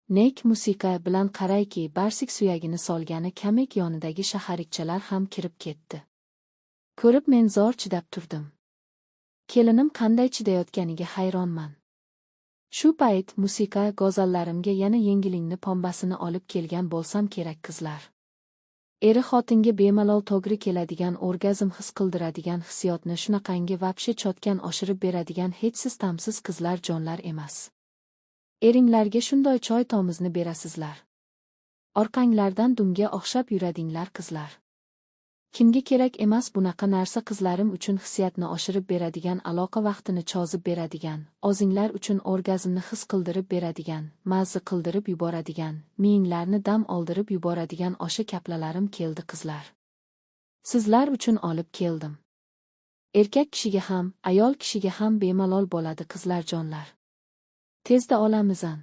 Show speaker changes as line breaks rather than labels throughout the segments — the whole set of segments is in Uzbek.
Nek musiqa bilan qarayki, barsik suyagini solgani kamek yonidagi shaharikchalar ham kirib ketdi. Ko'rib men zor chidab turdim. Kelinim qanday chidayotganiga hayronman. Shu payt musiqa go'zallarimga yana yengilingni pombasini olib kelgan bo'lsam kerak, qizlar. Eri xotinga bemalol to'g'ri keladigan, orgazm his qildiradigan hissiyotni shunaqangi вообще чётко oshirib beradigan hechsiz tamsiz qizlar jonlar emas. Eringlarga shundoy choy tomizni berasizlar. Orqanglardan dumga o'xshab yuradinglar, qizlar. Kimga kerak emas bunaqa narsa? Qizlarim uchun hissiyatni oshirib beradigan, aloqa vaqtini chozib beradigan, o'zinglar uchun orgazmni his qildirib beradigan, mazzi qildirib yuboradigan, miyinglarni dam oldirib yuboradigan o'sha kaplalarim keldi, qizlar. Sizlar uchun olib keldim. Erkak kishiga ham, ayol kishiga ham bemalol bo'ladi, qizlarjonlar. Tezda olamizan.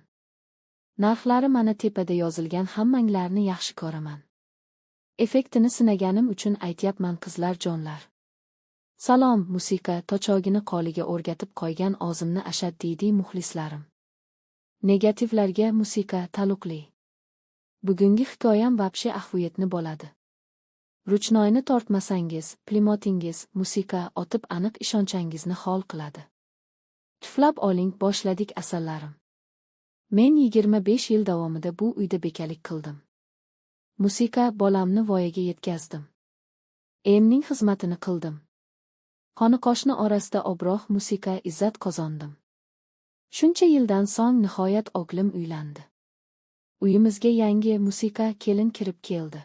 Narxlari mana tepada yozilgan. Hammanglarni yaxshi ko'raman. Effektini sinaganim uchun aytyapman, qizlar jonlar. Salom, musiqa tochogini qoliga o'rgatib qo'ygan o'zimni ashaddiy muxlislarim. Negativlarga musiqa taalluqli. Bugungi hikoyam вообще охуетный bo'ladi. Ручной ni tortmasangiz, pulemyotingiz musiqa otib aniq ishonchangizni hol qiladi. Tuflab oling, boshladik, asallarim. Men 25 yil davomida bu uyda bekalik qildim. Musiqa bolamni voyaga yetkazdim. Emning xizmatini qildim. Qoni-qo'shni orasida obro'h, musiqa izzat qozondim. Shuncha yildan so'ng nihoyat o'g'lim uylandi. Uyimizga yangi musiqa kelin kirib keldi.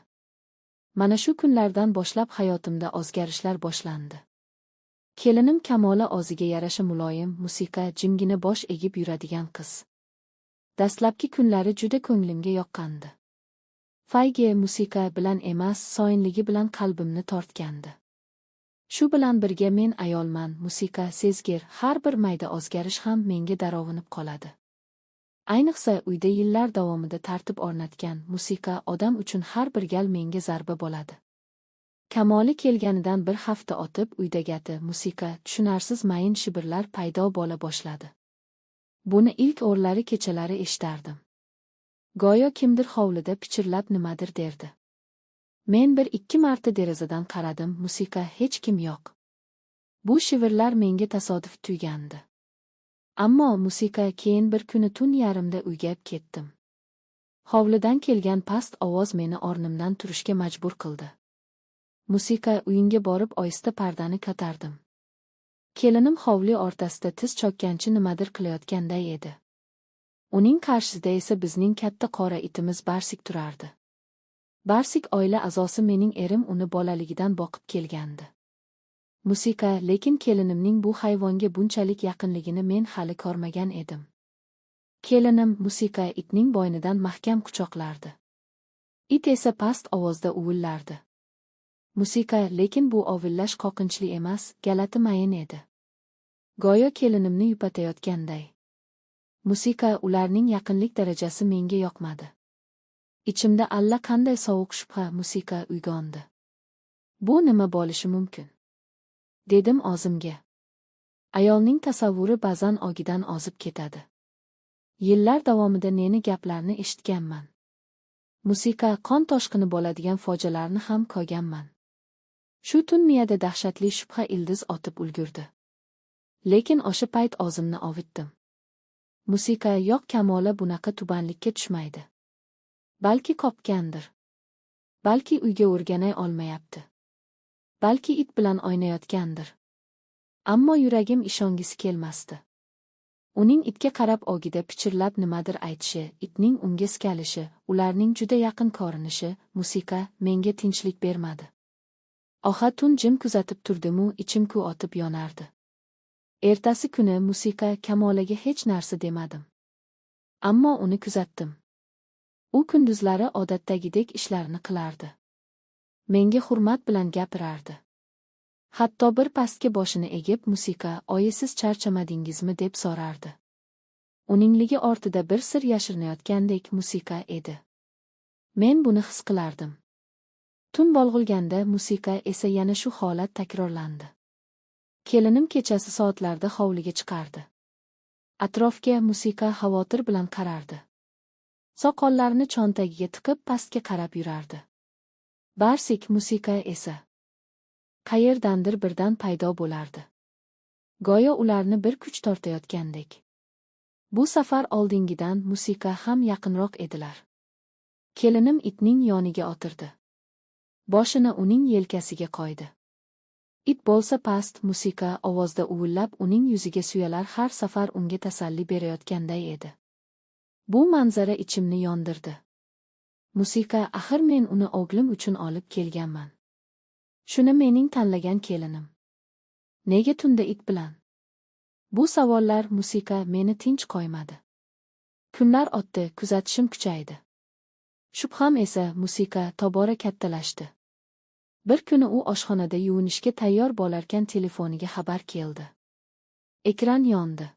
Mana shu kunlardan boshlab hayotimda o'zgarishlar boshlandi. Kelinim Kamola o'ziga yarasha muloyim, musiqa jimgina bosh egib yuradigan qiz. Dastlabki kunlari juda ko'nglimga yoqqandi. Fayge musiqa bilan emas, soyinligi bilan qalbimni tortgandi. Shu bilan birga men ayolman, musiqa sezgir, har bir mayda o'zgarish ham menga darovinib qoladi. Ayniqsa uyda yillar davomida tartib o'rnatgan musiqa odam uchun har bir gal menga zarba bo'ladi. Kamoli kelganidan bir hafta o'tib uydagati musiqa tushunarsiz mayin shivirlar paydo bo'la boshladi. Buni ilk o'rlari kechalari eshitardim. Go'yo kimdir hovlida pichirlab nimadir derdi. Men bir ikki marta derazadan qaradim, musiqa hech kim yo'q. Bu shivirlar menga tasodif tuygandi. Ammo musiqa keyin bir kuni tun yarimda uyga ketdim. Hovlidan kelgan past ovoz meni o'rnimdan turishga majbur qildi. Musiqa uyinga borib oyista pardani ko'tardim. Kelinim hovli o'rtasida tiz cho'kkancha nimadir qilayotganday edi. Uning qarshisida esa bizning katta qora itimiz Barsik turardi. Barsik oila a'zosi, mening erim uni bolaligidan boqib kelgandi. Musiqa lekin kelinimning bu hayvonga bunchalik yaqinligini men hali ko'rmagan edim. Kelinim musiqa itning bo'ynidan mahkam quchoqlardi. It esa past ovozda uvillardi. Musiqa lekin bu ovillash qo'rqinchli emas, g'alati mayin edi. Go'yo kelinimni yupatayotganday. Musiqa ularning yaqinlik darajasi menga yoqmadi. Ichimda alla qanday sovuq shubha musiqa uyg'ondi. Bu nima bo'lishi mumkin? Dedim o'zimga. Ayolning tasavvuri ba'zan ogidan ozib ketadi. Yillar davomida neni gaplarni eshitganman. Musiqa qon toshqini bo'ladigan fojialarni ham ko'rganman. Shu tun miyada dahshatli shubha ildiz otib ulgurdi. Lekin o'sha payt o'zimni ovitdim. Musiqa yo'q, Kamola bunaqa tubanlikka tushmaydi. Balki qopgandir. Balki uyga o'rganay olmayapti. Balki it bilan o'ynayotgandir. Ammo yuragim ishongisi kelmasdi. Uning itga qarab ogida pichirlab nimadir aytishi, itning unga sikalishi, ularning juda yaqin ko'rinishi, musiqa menga tinchlik bermadi. Oha tun jim kuzatib turdimu, ichim-ku otib yonardi. Ertasi kuni musiqa Kamolaga hech narsa demadim. Ammo uni kuzatdim. U kunduzlari odatdagidek ishlarini qilardi. Menga hurmat bilan gapirardi. Hatto bir pastga boshini egib, musiqa, oyi, siz charchamadingizmi, deb so'rardi. Uningligi ortida bir sir yashirinayotgandek musiqa edi. Men buni his qilardim. Tun bo'lg'ilganda musiqa esa yana shu holat takrorlandi. Kelinim kechasi soatlarda hovliga chiqardi. Atrofga musiqa xavotir bilan qarardi. Soqollarini cho'ntagiga tiqib pastga qarab yurardi. Barsik musiqa esa qayerdandir birdan paydo bo'lardi. Go'yo ularni bir kuch tortayotgandek. Bu safar oldingidan musiqa ham yaqinroq edilar. Kelinim itning yoniga o'tirdi. Boshini uning yelkasiga qo'ydi. It bo'lsa past musiqa ovozda uvillab uning yuziga suyalar, har safar unga tasalli berayotganday edi. Bu manzara ichimni yondirdi. Musiqa, axir men uni o'g'lim uchun olib kelganman. Shuni mening tanlagan kelinim. Nega tunda it bilan? Bu savollar musiqa meni tinch qo'ymadi. Kunlar o'tdi, kuzatishim kuchaydi. Shubham esa musiqa tobora kattalashdi. Bir kuni u oshxonada yuvinishga tayyor bo'larkan telefoniga xabar keldi. Ekran yondi.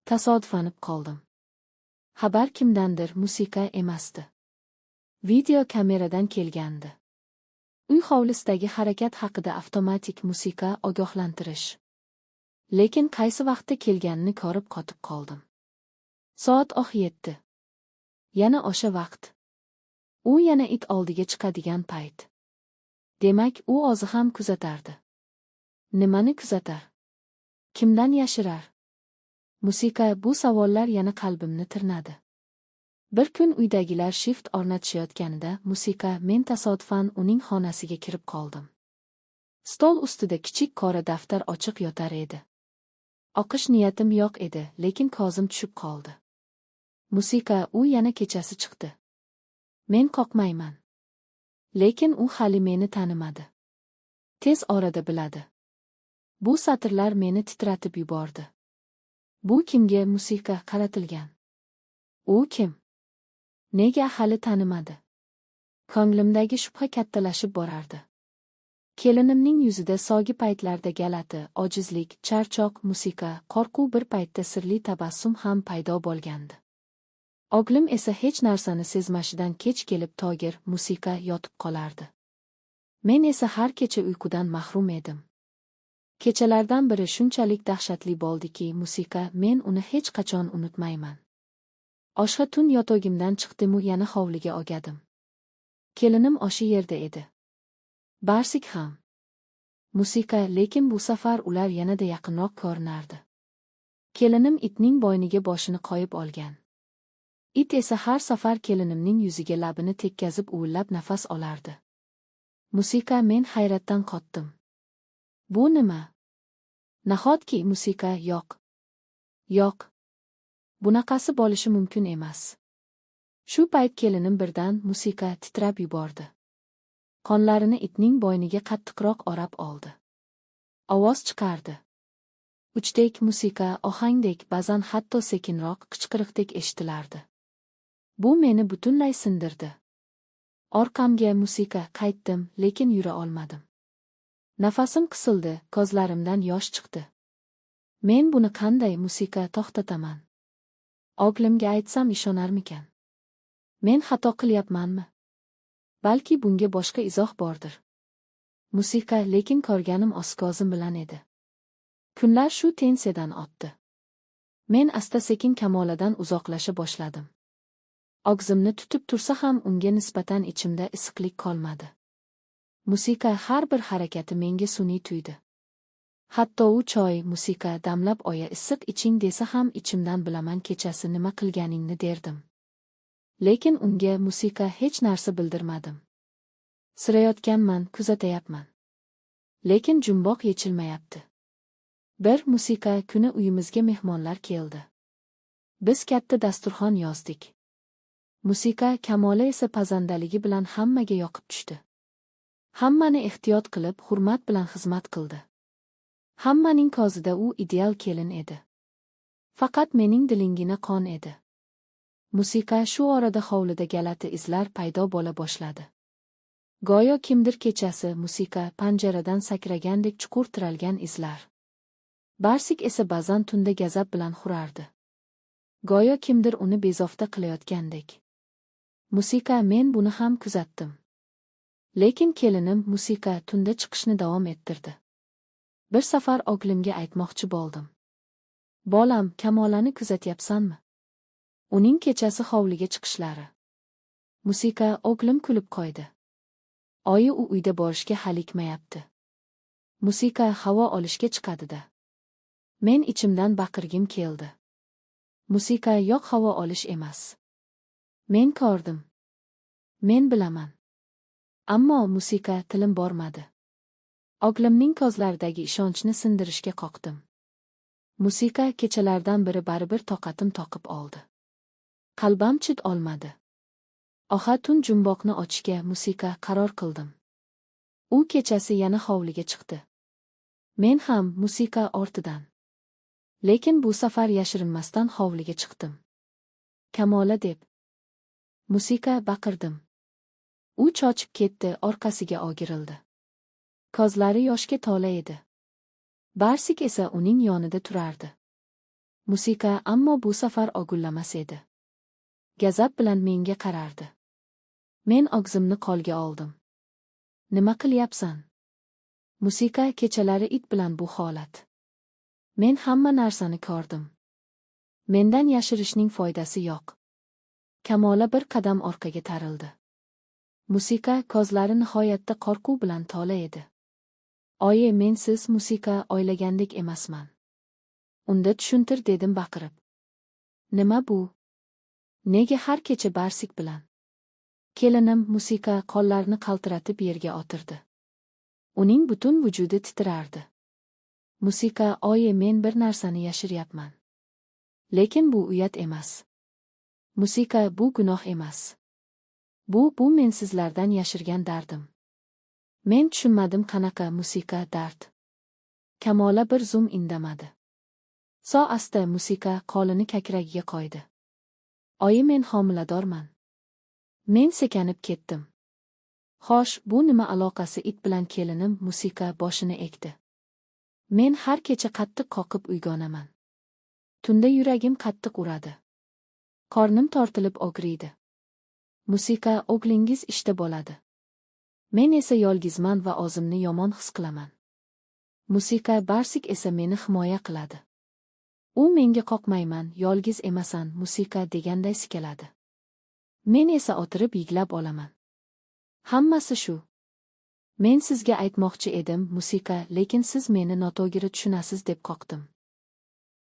Tasodiflanib qoldim. Xabar kimdandir musiqa emasdi. Video kameradan kelgandi. Uy hovlisidagi harakat haqida avtomatik musiqa ogohlantirish. Lekin qaysi vaqtda kelganini ko'rib qotib qoldim. Soat 7. Yana o'sha vaqt. U yana it oldiga chiqadigan payt. Demak, u o'zi ham kuzatardi. Nimani kuzatar? Kimdan yashirar? Musiqa, bu savollar yana qalbimni tirnadi. Bir kun uydagilar shift o'rnatishayotganida musiqa men tasodifan uning xonasiga kirib qoldim. Stol ustida kichik qora daftar ochiq yotar edi. O'qish niyatim yo'q edi, lekin ko'zim tushib qoldi. Musiqa, u yana kechasi chiqdi. Men qoqmayman. Lekin u hali meni tanimadi. Tez orada biladi. Bu satrlar meni titratib yubordi. Bu kimga musiqa qaratilgan? U kim? Nega hali tanimadi? Ko'nglimdagi shubha kattalashib borardi. Kelinimning yuzida sogi paytlarda g'alati, ojizlik, charchoq, musiqa, qo'rquv, bir paytda sirli tabassum ham paydo bo'lgandi. O'g'lim esa hech narsani sezmashidan kech kelib togir, musiqa yotib qolardi. Men esa har kecha uyqudan mahrum edim. Kechalardan biri shunchalik dahshatli bo'ldiki, musiqa, men uni hech qachon unutmayman. O'sha tun yotog'imdan chiqdimu yana hovliga ogadim. Kelinim o'sha yerda edi. Barsik ham. Musiqa, lekin bu safar ular yanada yaqinroq ko'rinardi. Kelinim itning bo'yniga boshini qo'yib olgan. It esa har safar kelinimning yuziga labini tekkazib uvillab nafas olardi. Musiqa, men hayratdan qotdim. Bu nima? Nahotki musiqa yo'q. Yo'q. Bunaqasi bo'lishi mumkin emas. Shu payt kelinim birdan musiqa titrab yubordi. Qo'llarini itning bo'yniga qattiqroq o'rab oldi. Ovoz chiqardi. Uchdek musiqa ohangdek, ba'zan hatto sekinroq qichqiriqdek eshitilardi. Bu meni butunlay sindirdi. Orqamga musiqa qaytdim, lekin yura olmadim. Nafasim qisildi, ko'zlarimdan yosh chiqdi. Men buni qanday musiqa to'xtataman? O'g'limga aytsam ishonarmikan? Men xato qilyapmanmi? Balki bunga boshqa izoh bordir. Musiqa, lekin ko'rganim o'z ko'zim bilan edi. Kunlar shu tensiyadan o'tdi. Men asta-sekin Kamoladan uzoqlasha boshladim. Og'zimni tutib tursa ham unga nisbatan ichimda issiqlik qolmadi. Musiqa har bir harakati menga sun'iy tuydi. Hatto u choy, musiqa damlab oya issiq iching desa ham ichimdan bilaman kechasi nima qilganingni derdim. Lekin unga musiqa hech narsa bildirmadim. Sirayotganman, kuzatayapman. Lekin jumboq yechilmayapti. Bir musiqa kuni uyimizga mehmonlar keldi. Biz katta dasturxon yozdik. Musiqa Kamola esa pazandaligi bilan hammaga yoqib tushdi. Hammani ehtiyot qilib, hurmat bilan xizmat qildi. Hammaning ko'zida u ideal kelin edi. Faqat mening dilingina qon edi. Musiqa, shu orada hovlida g'alati izlar paydo bo'la boshladi. Go'yo kimdir kechasi musiqa panjaradan sakragandek chuqur tiralgan izlar. Barsik esa ba'zan tunda g'azab bilan hurardi. Go'yo kimdir uni bezovta qilayotgandek. Musiqa, men buni ham kuzatdim. Lekin kelinim musiqa tunda chiqishni davom ettirdi. Bir safar o'g'limga aytmoqchi bo'ldim. Bolam, Kamolani kuzatyapsanmi? Uning kechasi hovliga chiqishlari. Musiqa o'g'lim kulib qo'ydi. Oyi u uyda borishga halikmayapti. Musiqa havo olishga chiqadi-da. Men ichimdan baqirgim keldi. Musiqa yo'q havo olish emas. Men ko'rdim. Men bilaman. Ammo musiqa tilim bormadi. O'g'limning ko'zlaridagi ishonchni sindirishga qoqdim. Musiqa kechalardan biri baribir toqatim toqib oldi. Qalbam chid olmadi. Oxa tun jumboqni ochishga musiqa qaror qildim. U kechasi yana hovliga chiqdi. Men ham musiqa ortidan. Lekin bu safar yashirinmasdan hovliga chiqdim. Kamola deb. Musiqa baqirdim. U chochib ketdi, orqasiga o'girildi. Ko'zlari yoshga to'la edi. Barsik esa uning yonida turardi. Musiqa ammo bu safar ogullamas edi. Gazab bilan menga qarardi. Men og'zimni qo'lga oldim. Nima qilyapsan? Musiqa kechalari it bilan bu holat. Men hamma narsani ko'rdim. Mendan yashirishning foydasi yo'q. Kamola bir qadam orqaga tarildi. Musiqa ko'zlari nihoyatda qo'rquv bilan to'la edi. Oyi men siz musiqa o'ylagandek emasman. Unda tushuntir dedim baqirib. Nima bu? Nega har kecha Barsik bilan? Kelinim musiqa qo'llarini qaltiratib yerga o'tirdi. Uning butun vujudi titrardi. Musiqa oyi men bir narsani yashiryapman. Lekin bu uyat emas. Musiqa bu gunoh emas. Bu men sizlardan yashirgan dardim. Men tushunmadim qanaqa musiqa dard. Kamola bir zum indamadi. So asta musiqa qo'lini kakragiga qo'ydi. Oyi men homiladorman. Men sekanib ketdim. Xo'sh, bu nima aloqasi it bilan kelinim musiqa boshini egdi. Men har kecha qattiq qoqib uyg'onaman. Tunda yuragim qattiq uradi. Qornim tortilib og'riydi. Musiqa o'g'lingiz ishda bo'ladi. Men esa yolg'izman va o'zimni yomon his qilaman. Musiqa Barsik esa meni himoya qiladi. U menga qoqmayman, yolg'iz emasan, musiqa deganday sikaladi. Men esa o'tirib yiglab olaman. Hammasi shu. Men sizga aytmoqchi edim, musiqa, lekin siz meni noto'g'ri tushunasiz deb qoqdim.